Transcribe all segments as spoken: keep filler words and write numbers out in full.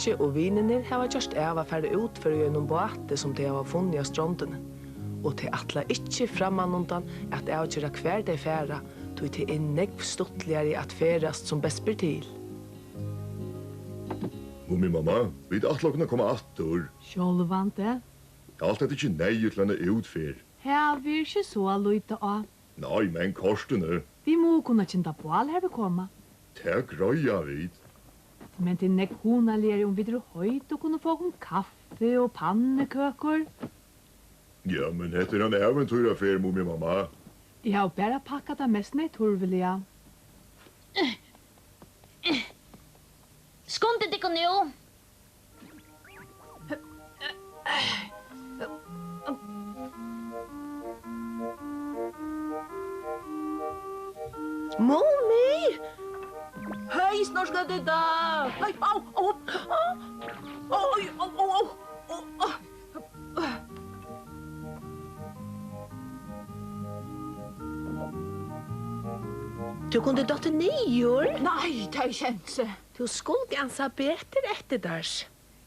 Helgi og vinirnir hava gjørt av at fara útferð í einum báti, sum tey hava funnið á strondini, og tey ætla ikki frammanundan at avgera, hvar tey fara, tí tað er nógv stuttligari at ferðast, sum best ber til. Mumimamma, vit ætla okkum at koma aftur. Sjálvandi. Er alt hetta ikki neyðugt til eina útferð? Havið er ikki so at líta á. Nei, men kortini. Vit mugu kunna kynda bál, har vit koma. Tað greiða vit. Men tað er nógv hugnaligari, um vit eru heit og kunnu fáa okkum kaffi og pannukøkur. Ja, men hetta er ein ævintýraferð, Mumimamma. Eg havi bara pakkað tað mest neyðtørviliga. Skundið tykkum nú. Mumi! Hey, Snorkadidda! Hey, au, au, au! Oj, au, au, au, au, au. Tú kundi dottið niður. Nei, tað er ikki hensi. Tú skuldi ansað betur eftir tær.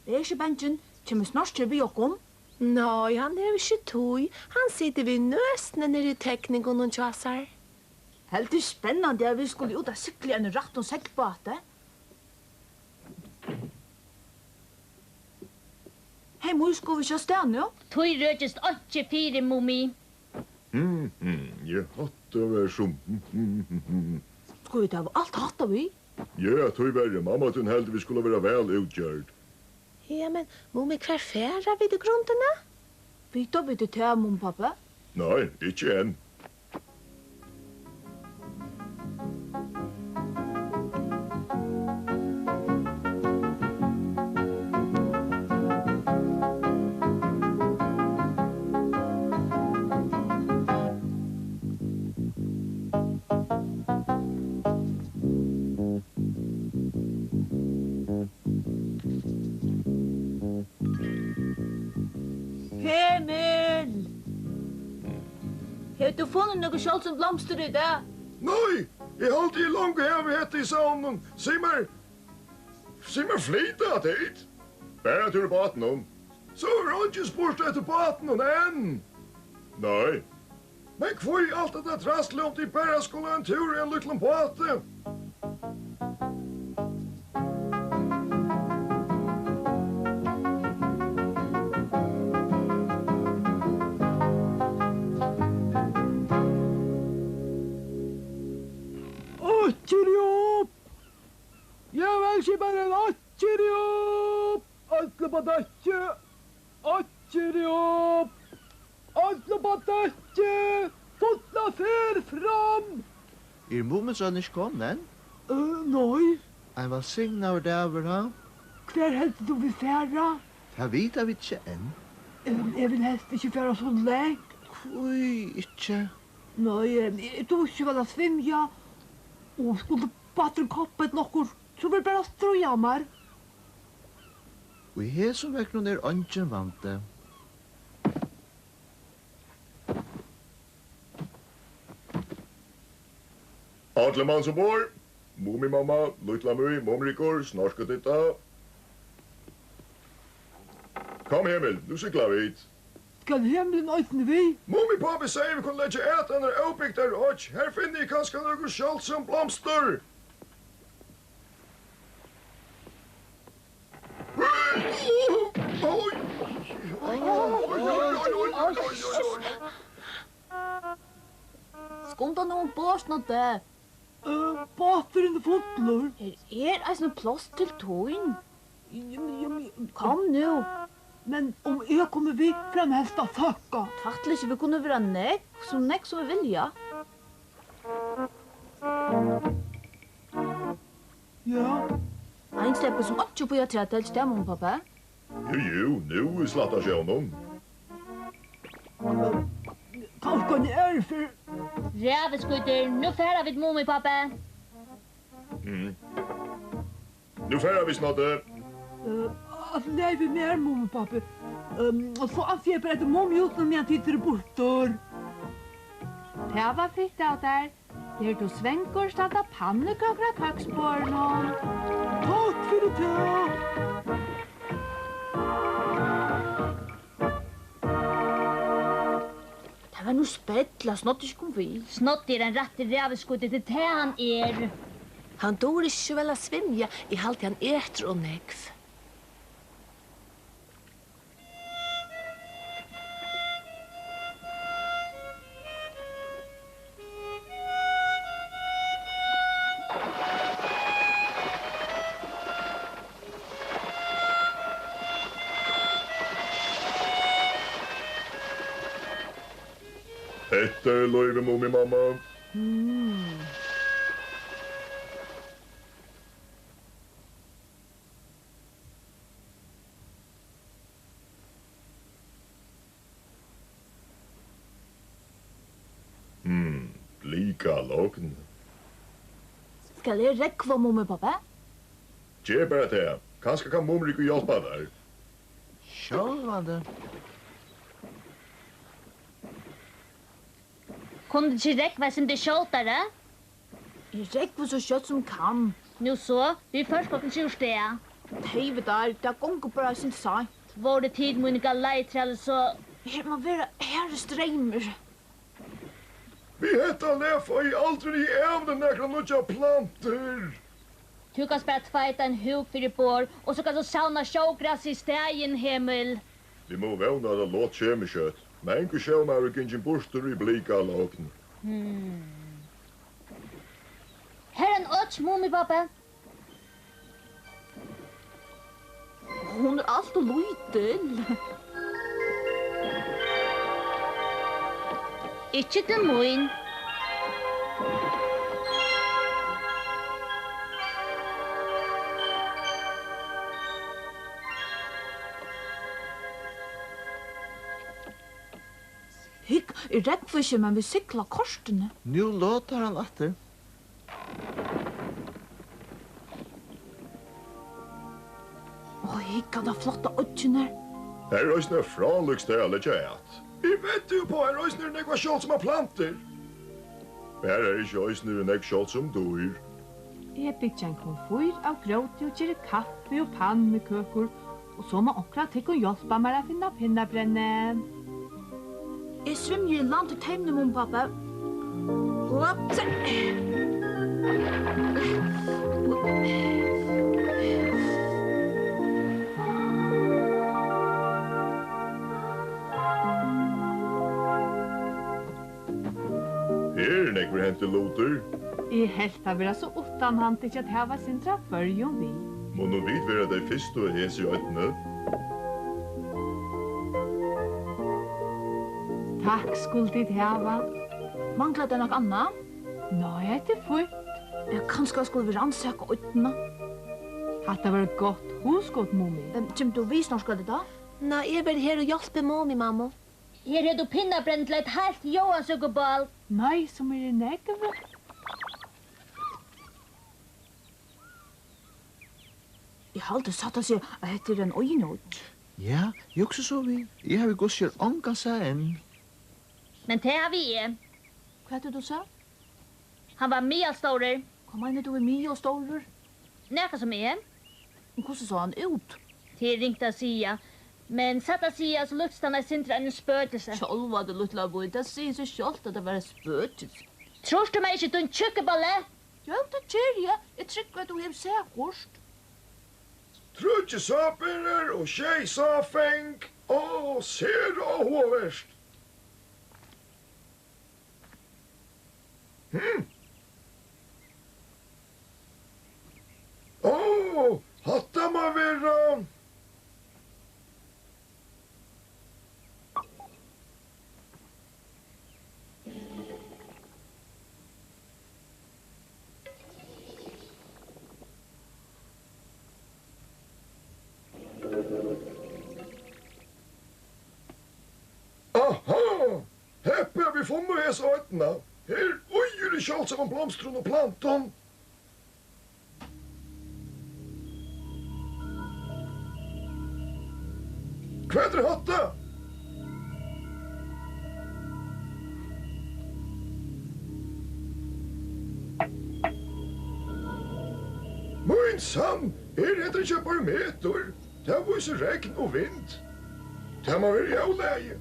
Ver ikki bangin, kemur Snorkur við okkum? Nei, hann hevur ikki tíð. Hann situr við nøsini niðri í tekningunum hjá sær. Heldur spennandi, at vit skulu út at sigla í einum rættum seglbáti. Hey, Mumi, skulu vit ikki avstað nú? Tí røkist einki fyri, Mumi. Mhm, ja, hatta var sum, mhm. Skulu vit hava alt hatta við? Ja, tíverri. Mamma tín heldur, vit skulu vera væl útgjørd. Ja, men Mumi, hvar fara vit í grundini? Vita vit tað, Mumipápi? Nei, ikki enn. Hemul! Hevur tú funnið nøkur sjáldsom blomstur í dag? Nei, eg haldi, eg longu havi hetta í savninum. Sig mær, sig mær, flyta tit? Bara ein túr í bátinum. So hevur eingin spurt eftir bátinum enn? Nei. Men hví alt hetta trassl, um tit bara skulu ein túr í ein lítlum báti? Okkjurjop! Eg vil ikki bara ein okkjurjop! Øll upp á dekkið! Okkjurjop! Øll upp á dekkið! Fulla ferð fram! Er Mumidrongur ikki komin enn? Øh, nei. Ein vælsignaður dagur, ha? Hvar heldur tú, vit fara? Tað vita vit ikki enn. Eg, eg vil helst ikki fara so langt. Hví ikki? Nei, eg, eg dugi ikki væl at svimja. Og skuldi báturin koppa ella okkurt, so verður bara at stríða mær. Í hesum veðrinum er eingin vandi. Allir mans umborð. Mumimamma, Lítla Mý, Mumrikur, Snorkudidda. Kom, Hemul, nú sigla vit. Skal Hemulin eisini við? Mumipápi segði, vit kunnu leggja at einari óbygdari oyggj. Har finni eg kanska nøkur sjáldsom blomstur. Skunda nú umborð, Snoddi. Øh, báturin er fullur. Her er eisini pláss til tín. Kom nú. Men um eg komi við, fer hann helst at søkka. Tvætl ikki, vit kunnu vera nógv, so nógv sum vit vilja. Ja. Ein sleppur sum einki upp í afturat, heldur tað, Mumipápi? Jú, jú, nú er slætt á sjónum. Kanska ein aðruferð. Ræðuskítur, nú fara vit, Mumipápi. Mm. Nú fara vit, Snoddi. Eh, alt í lagi við mær, Mumipápi. Ehm, og so ansi eg bara eftir Mumi út, meðan tit eru burtur. Tað var fitt av tær. Ert tú svangur, standa pannukøkur á køksborðinum. Takk fyri tað. Hann er nú spell, lat Snodda ikki koma við. Snoddi er ein rættur ræðuskítur, tað er tað hann er. Hann dugir ikki so væl at svimja, eg haldi, hann etur ov nógv. Hetta er lívið, Mumimamma. Mm. Hmm, blikalogn. Skal eg rógva, Mumipabbi? Ger bara tað. Kanska kann Mumrikur hjálpa tær. Sjálvandi. Kunnu tit ikki rógva eitt sindur skjótari? Eg rógvi so skjótt sum kann. Nú so, vit førka okkum ikki úr stað. Tey vita, tað gongur bara eitt sindur seint. Vóru tit mínir galeitrælir, so. Her má vera harður streymur. Við hetta lag fái eg aldrin í evni nakrar nýggjar plantur. Tú kanst bara tveita ein húk fyri borð, og so kanst tú savna sjógras í staðin, Hemul. Vit mugu vóna, at eitt lot kemur skjótt. Mangur sjómaður er gingin burtur í blikalogn. Hmm. Her er ein oyggj, Mumipabbi. Hon er alt ov lítil. Ikki til mín. Hygg, eg rógvi ikki, men vit sigla kortini. Nú lotar hann aftur. Ó, hygg, handa flotta oyggin her. Her er eisini eitt frálíkt stað at leggja at. Eg veddi upp á, her eisini eru nógvar sjáldsamar plantur. Men her er ikki eisini nógv sjáldsom dýr. Eg byggi ein komfýr av gróti og geri kaffi og pannukøkur. Og so má onkur av tykkum hjálpa mær at finna pinnabrenni. Eg svimji í land í teimum, Mumipabbi. Hopp, tja. Her er nógvur hentur lutur. Eg helt tað vera so uttanhandtikið at hava eitt sindur av Føroyum við. Munnu vit vera tey fyrstu á hesi oynni? Takk skulu tit hava. Manglar tær nakað annað? Nei, hetta er fínt. Ja, kanska skulu vit rannsaka oynna? Hatta var eitt gott hugskot, Mumi. Em, kemur tú við, Snorkfrøkun, tá? Nei, eg verði her og hjálpi Mumimammu. Her hevur tú pinnabrenni til eitt heilt jóansøkubál. Nei, sum eg eri nógv. Eg haldi satt at siga, at hetta er ein oyðinøgd. Ja, eg hugsi so við. Eg havi hvussu er ongan sæð enn. Men tað havi eg. Hvat hevur tú sæð? Hann var miðalstórur. Hvat meinar tú við miðalstórur? Nakað sum eg. Men hvussu sá hann út? Tað er ringt at siga. Men satt at siga, so líktist hann eitt sindur einum spøkilsi. Sjálvandi, lítla mín, tað sigur seg sjálvt, at tað var eitt spøkilsi. Trýrt tú mær ikki, tín tjúkku bolli? Jú, tað geri eg. Eg trúgvi, at tú hevur sæð okkurt. Tríggir sáðbyrðir og sjey sáðfeng. Ó, sera áhugavert. Hm. Ó, hatta má vera. Aha! Heppi, at vit funnu hesa oynna. Her er íðið í sjáldsamum blomstrum og plantum. Hvat er hatta? Mín sann, er hetta ikki eitt barometur? Tað vísir regn og vind. Tað má vera í ólagi.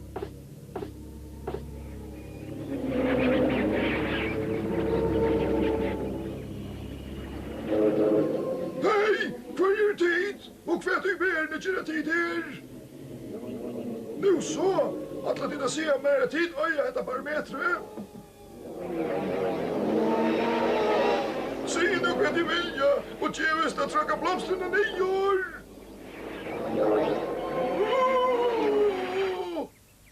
Siga mær, at tit eiga hetta barometrið. Sig nú, hvat tit vilja, og gevist at trakka blomstrini niður.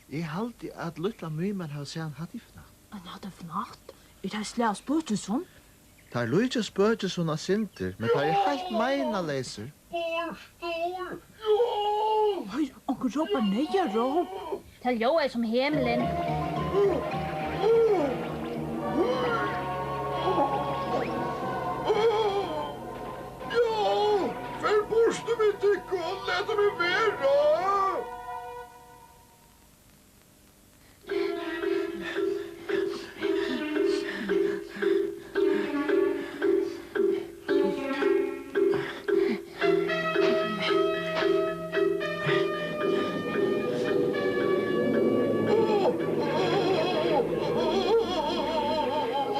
Eg haldi, at lítla Mýmær hevur sæð ein hattifnatt. Ein hattifnatt? Er tað eitt slag av spøkilsum? Teir líkjast spøkilsum eitt sindur, men teir eru heilt meinaleysir. Burtur! Ja! Hoyr, onkur rópar neyðaróp. Tað ljóðaði sum Hemulin. Ja! Fer burtur við tykkum, latið meg vera!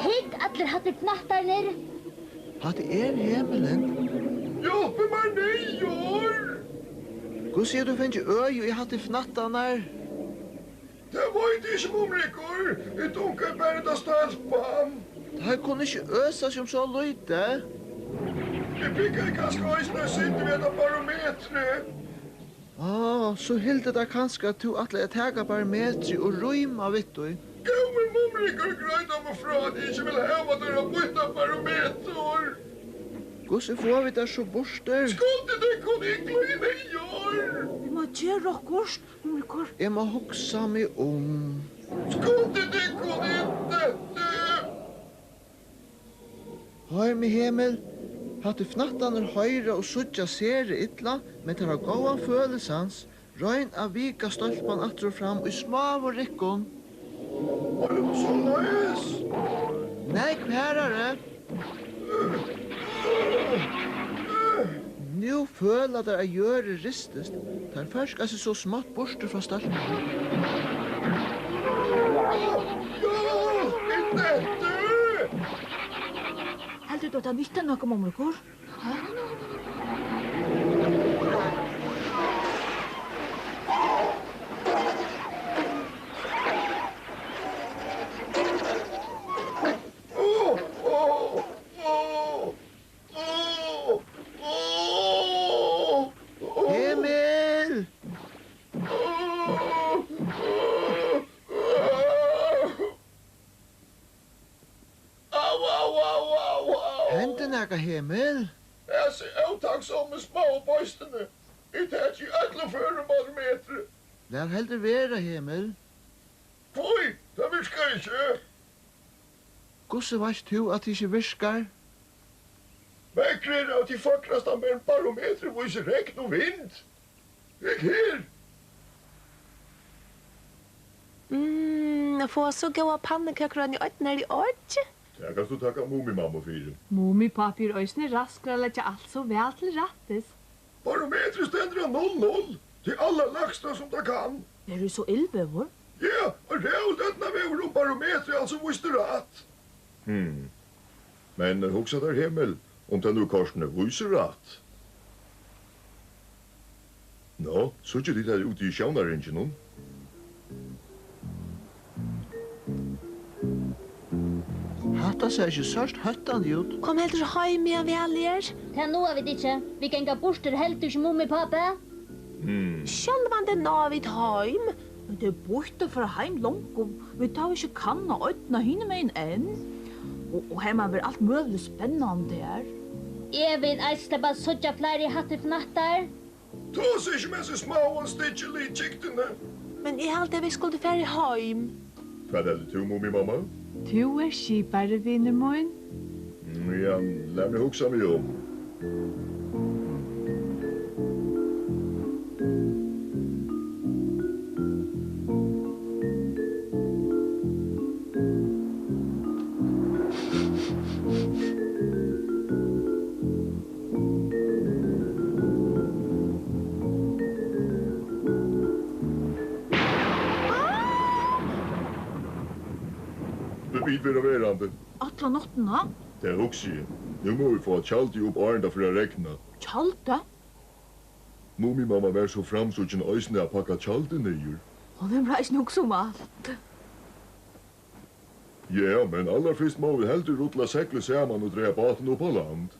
Hygg, allir hattifnattarnir! Hatta er Hemulin. Hjálpið mær niður! Hvussu hevur tú fingið øði í hattifnattarnar? Tað veit eg ikki, Mumrikur. Eg dunkaði bara út á stelpan. Teir kunnu ikki øsa seg um so lítið. Eg pikkaði kanska eisini eitt sindur við hetta barometrið. Á, so hildu teir kanska, at tú ætlaði at taka barometrið og ríma við tí. Góði Mumrikur, greinir mær frá, at eg ikki vil hava teirra býtta barometur. Hvussu fáa vit teir so burtur? Skundið tykkum, eg gleði niður. Vit má gera okkurt. Hon er hvar? Eg má hugsa meg um. Skundið tykkum, eg detti! Hoyr meg, Hemul, hattifnattarnir hoyra og síggja sera illa, men teir hava góðan følisans. Royn at vika stólpan aftur og fram í smáum rykkum. Var tað nú soleiðis? Nógv harðari. Nú føla teir, at jørðin ristist. Teir førka seg so smátt burtur frá stólpinum. Heldur tú, at tað nyttar nakað, Mumrikur? Hemul! Au, au, au, au, au! Hendi nakað, Hemul? Hasi ótakksomu smáu beistini, eg taki í øllum førum barometrið. Lat heldur vera, Hemul. Hví? Tað virkar ikki. Hvussu veitst tú, at tað ikki virkar? Veðrið er av tí fagrasta, men barometrið vísir regn og vind. Hygg her. Mm, at fáa so góðar pannukøkur á eini oynni har í Oygg. Tað kanst tú takka Mumimammu fyri. Mumipápi er eisini raskur at leggja alt so væl til rættis. Barometrið stendur á null null, tað allarlægsta sum tað kann. Verður so illveður? Ja, og ræðuligt ódnarveður, um barometrið altso vísti rætt. Hmm. Men hugsa tær, Hemul, um tað nú kortini vísir rætt. Nú, síggja tit har úti í sjónarringinum? Hatta sær ikki sørt hóttandi út. Kom heldur heim, meðan væl er. Tað náa vit ikki. Vit ganga burtur heldur ikki, Mumipápi. Hmm. Sjálvandi náa vit heim. Men tað er býtt at fara heim longu. Vit hava ikki kannað oynna hinumegin enn. Og, og har man ver alt møguligt spennandi har. Eg vil eisini sleppa at síggja fleiri hattifnattar. Tosa ikki um hesi smáu styggiligu kyknini. Men eg haldi, at vit skuldu farið heim. Hvat heldur tú, Mumimamma? Tú ert skipari, vinur mín. Mm, ja, lat meg hugsa meg um. Vit verða verandi. Alla náttina? Tað hugsi eg. Nú mugu vit fáa tjaldið upp, áðrenn tað fer at regna. Tjaldið? Mumimamma var so framsíggin eisini at pakka tjaldið niður. Hon hevur eisini hugsað um alt. Ja, men allarfyrst má vit heldur rulla seglið saman og draga bátin upp á land.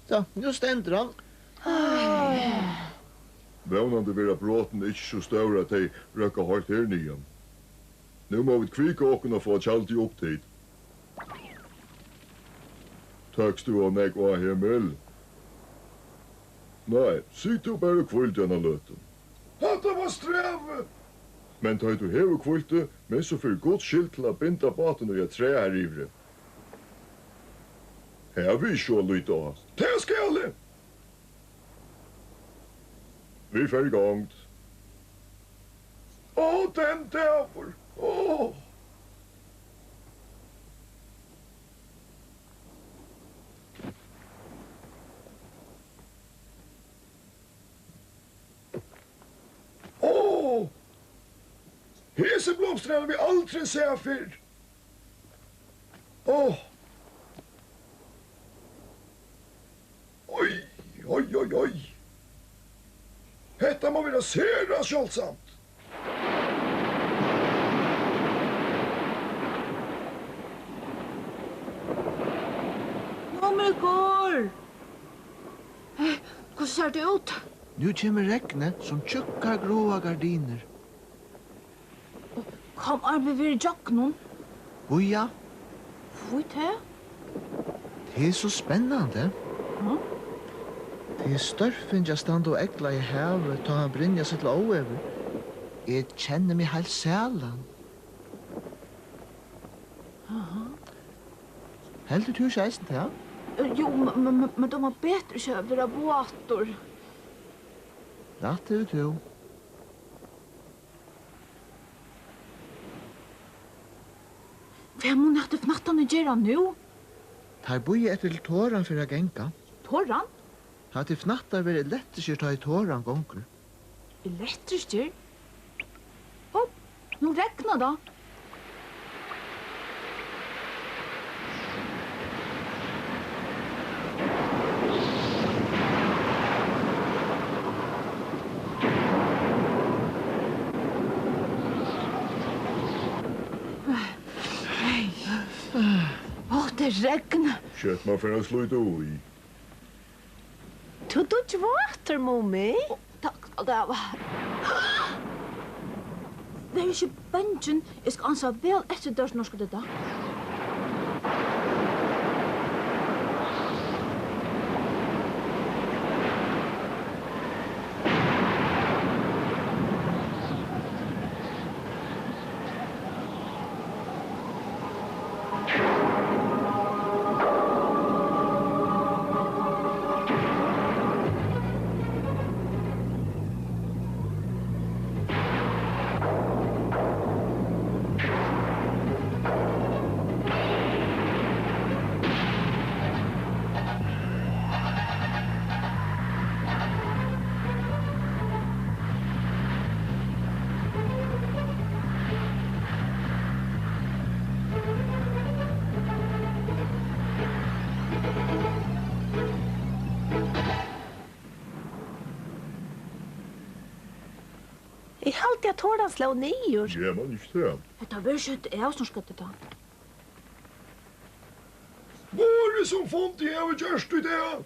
So, nú stendur hann. Vónandi verða brotini ikki so stór, at tey røkka heilt her niðan. Nú má vit kvika okkum at fáa tjaldið upp tit. Tókst tú ov nógv á, Hemul? Nei, sig tú bara hvíld eina løtu. Hatta var strævið! Men tá ið tú hevur hvílt teg, minst so fyri Guds skyld til at binda bátin í eitt træ har yviri. Havi ikki so lítið á. Tað skal eg! Vit fara í gongd. Ó, tann dagur. Ó. Ó. Hesi blomstur hava vit aldrin sæð fyrr. Áh. Oj, oj, oj, oj. Hetta má vera sera sjáldsamt. Mumrikur! Eh, hvussu sær tú út? Nú kemur regnið sum tjúkkar gráar gardinur. Kann arbeiðið vera ígjøgnum? Bíða. Hví tað? Tað er so spennandi. Ja. Tað er stórfingið at standa og eygleiða havið, tá hann brynjar seg til óveður. Eg kenni meg heilt sælan. Aha. Heldur tú ikki eisini tað? Eh, jú, m-, m-, m-, men dámar betur ikki at vera bátur. Rætt hevur tú. Hvat munnu hattifnattarnir gera nú? Teir bíða eftir til toran fer at ganga. Toran? Hattifnattar verða elektriskir, tá ið toran gongur. Elektriskir? Ó, nú regnar tað. Ó, tað regnar. Skjótt man fer at slíta í. Tú dugir væl, Mumi. Ó, takk skal tú hava. Ver ikki bangin, eg skal ansa væl eftir tær, Snorkudidda. Eg haldi, at toran sló niður. Ja, man ikki tað. Hetta verður skjótt av, Snorkudidda. Vorðið, sum fundið hevur gjørt í dag.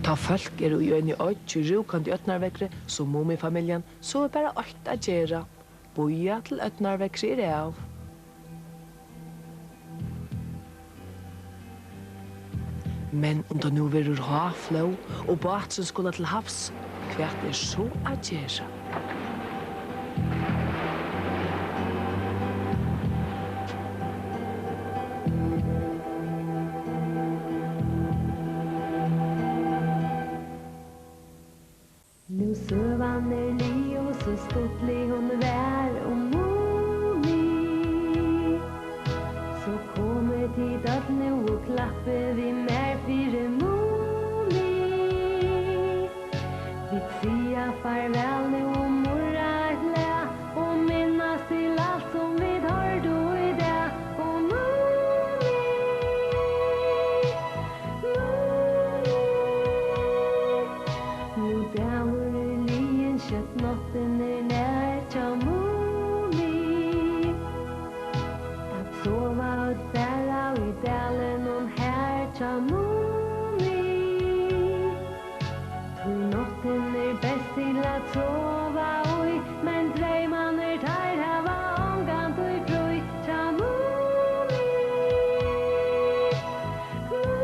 Tá fólk eru í eini oyggj í rúkandi ódnarveðri, sum Mumifamiljan, so er bara eitt at gera: bíða til ódnarveðrið er av. Men um tað nú verður háflóð og báturin skolar til havs, hvat er so at gera? Hann er liðug, so stuttlig hon var, og Mumi. So komið tit øll nú og klappið við mær fyri Mumi. Vit siga farvæl nú og murra eitt lag og minnast til alt sum vit hoyrdu í dag. Og Mumi, Mumi, nú dagur er liðin, skjótt náttin er nær hjá Mumi. At sova øll bara í dalinum har hjá Mumi. Tí náttin er best til at sova í, men dreymarnir, teir hava ongantíð frí hjá Mumi. Mumi.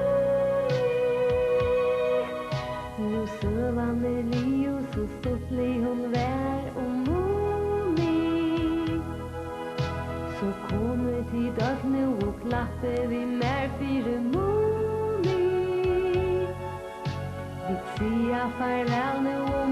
Nú søgan er liðug, so stuttlig hon var, og Mumi. So komið tit øll nú og klappið við mær fyri Mumi. Vit siga farvæl nú og